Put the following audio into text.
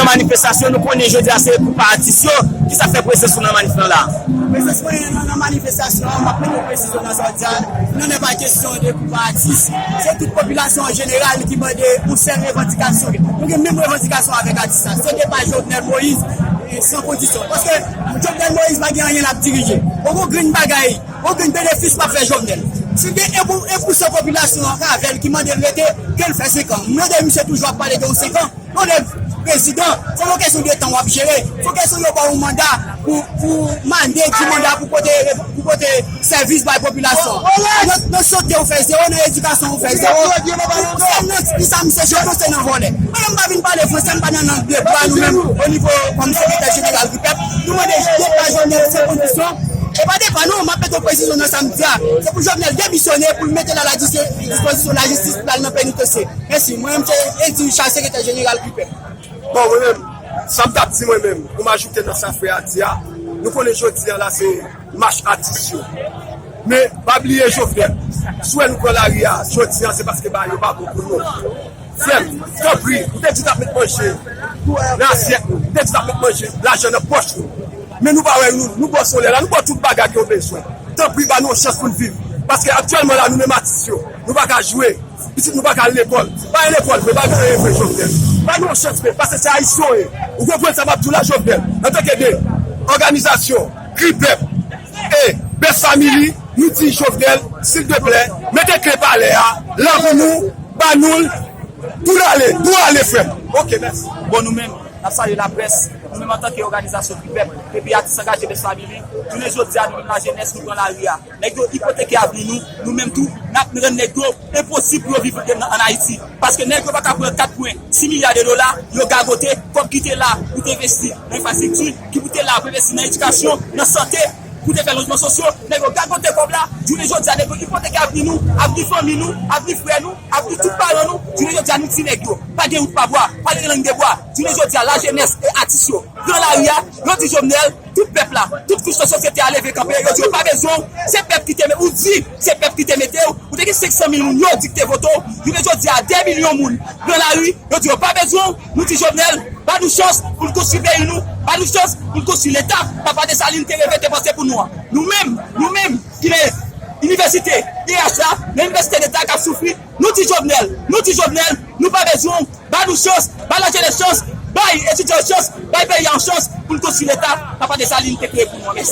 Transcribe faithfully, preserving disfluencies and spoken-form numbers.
Manifestasyon, nou konnen jodi a se koup a atis yo. Kisa k fè prezans ou nan manif lan la? Prezans mwen nan, nan manifestasyon an, m ap mete presizyon nan sa w di a. Nou nan pa kesyon de koup a atis. Se tout popilasyon an jeneral ki mande yon sèl revandikasyon. Nou gen menm revandikasyon avèk atis la. Se depa Jovenel Moïse, e, san kondisyon. Paske Jovenel Moïse pa gen anyen l ap dirije. Poko grenn bagay, poko grenn benefis p ap fè Jovenel. Si gen en pou, en pou san popilasyon an k avè l ki mande l rete, ke l fè senk an. M tande misye toujou ap pale de yon senk an. Yon lè prezidan, se yon kesyon de tan w ap jere. Se yon kesyon yo ba w yon manda pou, pou mande di manda pou pote, pou pote sèvis bay popilasyon. Nan, nan sante ou fè zewo, nan edikasyon ou fè zewo. Pou sa nan, pou sa misye chante se nan vòlè. Mwen menm m pa vin pale fransè, m pa nan lang de bwa nou menm o nivo kòm sekretè jeneral Kripèp. Nou mande depa Jovenel san kondisyon. E pa depa non, m ap mete yon presizyon nan sa m di a. Se pou Jovenel demisyone, pou l mete l a la dis-, dispozisyon lajistis pou l al nan penitansye. Mèsi. Mwen menm se Eddy Richard, sekretè jeneral Kripèp. Bon, mwen menm, sa m t ap di mwen menm, pou m ajoute nan sa frè a di a, nou konnen jodi a la se mach atis yo. Men, pa bliye Jovenel. Si w wè nou pran lari a, jodi a, se paske bagay yo pa bon pou nou. Frè m, tanpri, ou te di n ap met manje nan asyèt nou, ou te di n ap met manje, lajan nan pòch nou. Men nou pa wè nou, nou ba w solèy la, nou ba w tout bagay ke w bezwen. Tanpri, ba nou yon chans pou n viv. Paske aktyèlman la, nou menm atis yo, nou pa ka jwe. Pitit nou pa ka al lekòl. Pa al lekòl vre, pa gen anyen vre, Jovenel. Ba nou yon chans vre, paske se ayisyen w ye. Ou konprann sa m ap di w la, Jovenel? Antanke de òganizasyon, Kripèp e Best Family, nou di Jovenel, silteplè, mete kle palè a la pou nou, ba nou l, pou n ale, pou ale, frè m. Ok, mèsi. Bon, nou menm, n ap salye laprès. Nou menm antanke òganizasyon Kripèp epi atis angaje Best Family, jounen jodi a, nou menm lajenès, nou pran lari a. Nèg yo ipoteke avni nou, nou menm tou, n ap rann nèg yo enposib pou yo viv nan, ann Ayiti. Paske nèg yo pa ka pran kat pwen sis milya de dola, yo gagote kòb ki te la pou te envesti nan enfrastrikti, ki pou te la pou envesti nan edikasyon, nan sante, pou te fè lojman sosyo, nèg yo gagote kòb la, jounen jodi a, nèg yo ipoteke avni nou, avni fanmi nou, avni frè nou, avni tout paran nou, jounen jodi a, nou di nèg yo, pa gen wout pa bwa, pa gen lang de bwa, jounen jodi a, lajenès e atis yo, pran lari a, yo di Jovenel, tout pèp la, tout kouch nan sosyete a leve kanpe, yo di yo pa bezwen w, se pèp ki te, ou di, se pèp ki te mete w, ou te gen senk san mil moun, yo di ki te vote w, jounen jodi a, de milyon moun pran lari, yo di yo pa bezwen w, nou di Jovenel, ba nou chans pou n konstwi peyi nou, ba nou chans pou n konstwi Leta, Papa Desalin te reve, te panse pou nou an. Nou menm, nou menm, ki nan inivèsite I H la, nan inivèsite Leta k ap soufri, nou di Jovenel, nou di Jovenel, nou pa bezwen w, ba nou chans, ba lajenès chans, bay etidyan yo chans, bay peyi a yon chans pou n konstwi Leta Papa Desalin te kreye pou nou an. Mèsi.